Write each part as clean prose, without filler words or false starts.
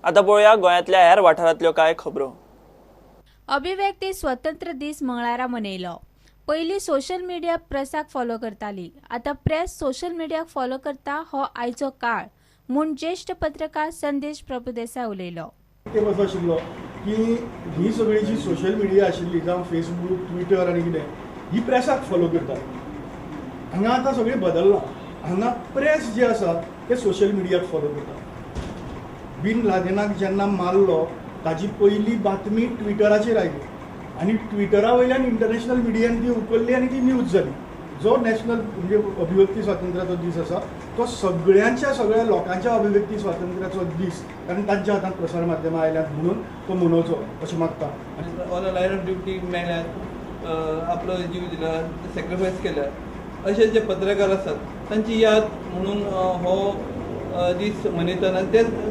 आतां पळोवया गोंयांतल्या हेर वाठारांतल्यो कांय खबरो. अभिव्यक्ती स्वतंत्र दीस मंगळारा मनयलो. पयलीं सोशल मिडिया प्रेसाक फॉलो करताली, आतां प्रेस सोशल मिडियाक फॉलो करता हो आयचो काळ म्हूण ज्येश्ठ पत्रकार संदेश प्रभुदेसाय उलयलो. ते असो आशिल्लो की ही सगळी जी सोशल मिडिया आशिल्ली जावं फेसबूक, ट्विटर आनी कितें, ही प्रेसाक फॉलो करता. हांगा आतां सगळें बदल्लां. हांगा प्रेस जे आसा ते सोशल मिडियाक फॉलो करता. बिन लादेनाक जेन्ना मारलो ताजी पयली बातमी ट्विटराचेर आयली आनी ट्विटरा वयल्यान इंटरनॅशनल मिडियान ती उखल्ली आनी ती न्यूज जाली. जो नॅशनल म्हणजे अभिव्यक्ती स्वातंत्र्याचो दीस आसा तो सगळ्यांच्या सगळ्या लोकांच्या अभिव्यक्ती स्वातंत्र्याचो दीस, कारण तांच्या हातांत प्रसार माध्यमां आयल्यात म्हणून तो मनोवचो अशें मागता. On a line of duty मेळ्ळ्यात, आपलो जीव दिला, सॅक्रिफायस केल्या, अशे जे पत्रकार आसात तांची याद म्हणून हो दीस मनयतात. आनी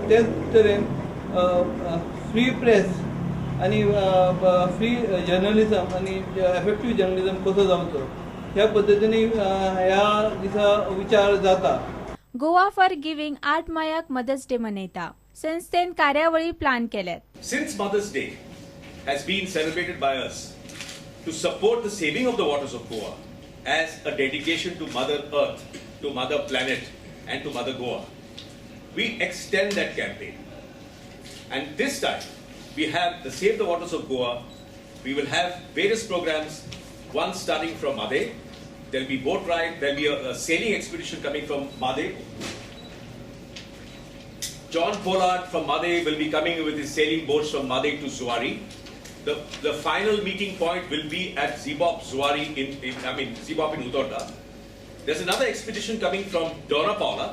तेच तरेन फ्री प्रेस आनी फ्री जर्नलिजम आनी एफेक्टीव जर्नलिजम कसो जावचो ह्या पद्दतीन ह्या दिसा विचार जाता. गोवा फॉर गिव्हिंग 8 मायाक मदर्स डे मनयता. संस्थेन कार्यावळी प्लान केल्यात. Since Mother's Day has been celebrated by us to support the saving of the waters of Goa as a dedication to Mother Earth, to Mother Planet and to Mother Goa, we extend that campaign. And this time we have the Save the Waters of Goa. We will have various programs, one starting from Made. There will be boat ride, there will be a sailing expedition coming from Made. John Pollard from Made will be coming with his sailing boats from Made to Zuari. The final meeting point will be at Zebop Zuari Zebop in Utorda. There's another expedition coming from Dona Paula,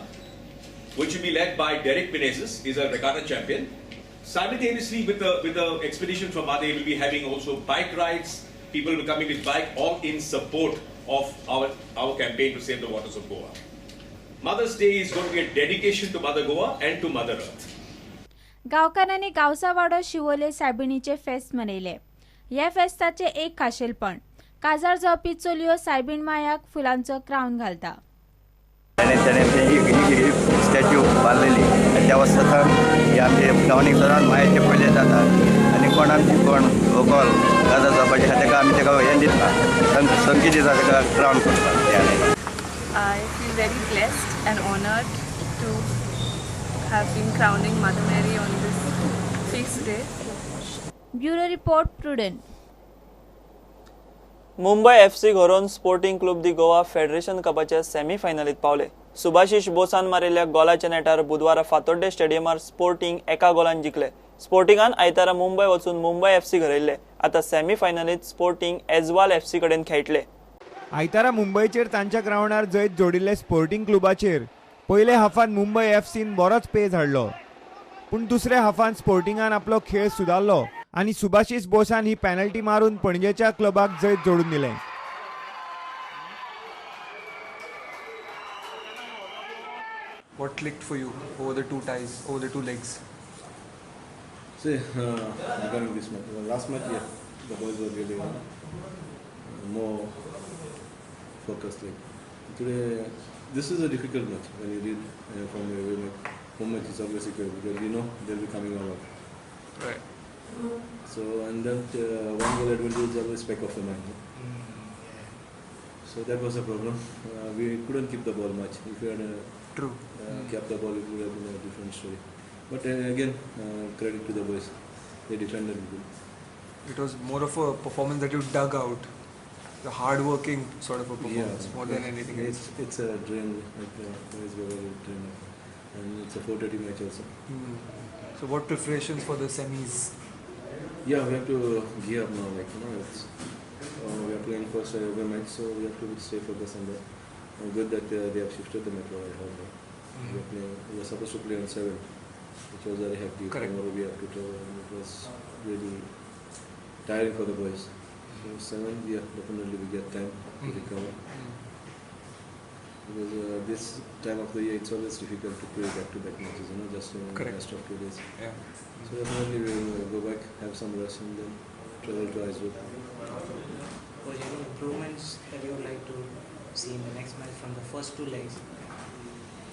which will be led by Derek Menezes, he's a regatta champion. Simultaneously with the expedition from Made, we'll be having also bike rides. People will be coming with bike, all in support of our campaign to save the waters of Goa. Mother's Day is going to be a dedication to Mother Goa and to Mother Earth. गांवकारांनी गांवसावाडो Siolim सायबिणीचे फेस्त मनयले. ह्या फेस्ताचे एक खाशेलपण, काजार जावपी चलयो सायबीण मायाक फुलांचो क्रावन घालता. ही statue बांदलेली आनी त्या वर्सा ही आमचे टावनीक सदांच मायाचे पयले जाता आनी कोण आमची कोण व्हंकल काजार जावपाची आसा ताका आमी ताका हें दिता, संकी दिता, ताका क्रावन करता. I feel very blessed and honored to have been crowning Mother Mary on this feast day. Bureau Report, Prudent. Mumbai FC घरोवन Sporting Club de Goa Federation कपाचे सेमीफायनलीत पावले. सुभाषिश बोसान मारिल्ल्या गोलाच्या नेटार बुधवारा फातोड्डे स्टेडियमार स्पोर्टिंग 1 गोलान जिखले. स्पोर्टिंगान आयतारा मुंबय वचून मुंबय एफसी घरयल्ले. आतां सेमीफायनलीत स्पोर्टिंग एजवाल एफसी कडेन खेळटले. आयतारा मुंबयचेर तांच्या ग्रावंडार जैत जोडिल्ले स्पोर्टिंग क्लबाचेर पयले हाफान मुंबय एफसीन बरोच पेज हाडलो, पूण दुसऱ्या हाफान स्पोर्टिंगान आपलो खेळ सुदारलो आनी सुभाषिश बोसान ही पॅनल्टी मारून पणजेच्या क्लबाक जैत जोडून दिलें. What clicked for you over the two ties, over the two legs? See, regarding this match, last match, yeah, the boys were really more focused. Like today, this is a difficult match when you read from away match. Home match is always equal because you know they'll be coming all out. Right. So and that one goal advantage is always back of the mind. Mm, yeah. So that was a problem. We couldn't keep the ball much. If we had True. Kept the ball, it would have been a different story. But again, credit to the boys. They defended good. It was more of a performance that you dug out. The hard-working sort of a performance, yeah, more than anything else. It's a drain. Like the boys were very drained. And it's a 4:30 match also. Mm. So what preparations for the semis? Yeah, we have to gear up now. Like, you know, it's, we are playing first away match, so we have to stay focused on that. Good that they have shifted the match. I heard that. We were supposed to play on 7, which was very hectic. Correct. Tomorrow we have to travel, and it was really tiring for the boys. So 7, yeah, definitely we get time to recover. Because this time of the year it's always difficult to play back-to-back matches, you know, just in the rest of 2 days. Yeah. So definitely we will go back, have some rest, and then travel to Aizawl. Was any improvements that you would like to see in the next match from the first two legs?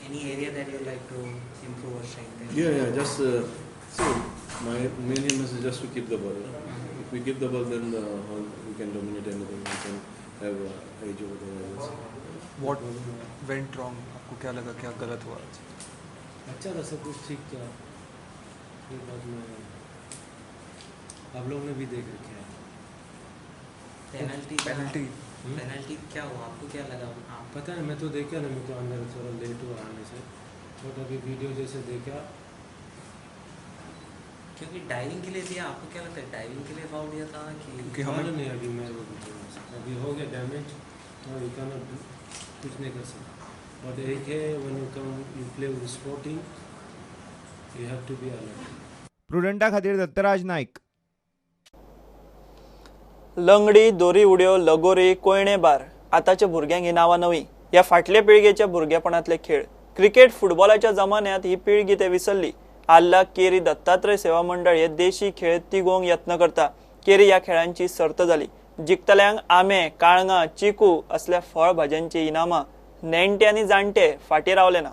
Any area that you would like to improve or strengthen? Yeah, just So my main aim is just to keep the ball. If we keep the ball, then we can dominate anything. We can have edge over the rivals. What went wrong? आपको क्या लगा क्या गलत हुआ आज? अच्छा था, सब कुछ ठीक था। फिर बाद में आप लोगों ने भी देख रखा है। पेनल्टी पेनल्टी क्या हुआ, आपको क्या लगा? पता है, मैं तो देखा ना, मैं तो अंदर थोड़ा लेट हुआ आने से, बट अभी वीडियो जैसे देखा, क्योंकि डाइविंग के लिए दिया, आपको क्या लगता है डाइविंग के लिए फाउल दिया था कि हमें नहीं? अभी मैं वो अभी हो गया डैमेज, तो you can not कुछ नहीं कर सकता। बट एक है, when you come you play with Sporting, you have to be alert. प्रुडंटा खातीर दत्तराज नायक। लंगडी, दोरी उड्यो, लगोरी, कोयणे बार आतांच्या भुरग्यांक ही नांवां नवी। ह्या फाटल्या पिळगेच्या भुरगेपणांतले खेळ। क्रिकेट फुटबॉलाच्या जमान्यांत ही पिळगी ते विसरली। आल्ला केरी दत्तात्रय सेवा मंडळ हे देशी खेळ तिगोवंक यत्न करता। केरी ह्या खेळांची सर्त जाली। जिखतल्यांक आंबे, काळंगां, चिकू असल्या फळ भाजयांची इनामां। नेणटे आनी जाणटे फाटीं रावले ना।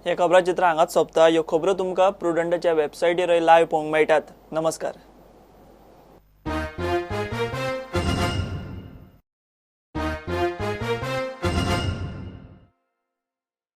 हे खबराचित्र हांगाच सोंपता। ह्यो खबरो तुमकां प्रुडंटाच्या वेबसायटीर लायव्ह पळोवंक मेळटात। नमस्कार।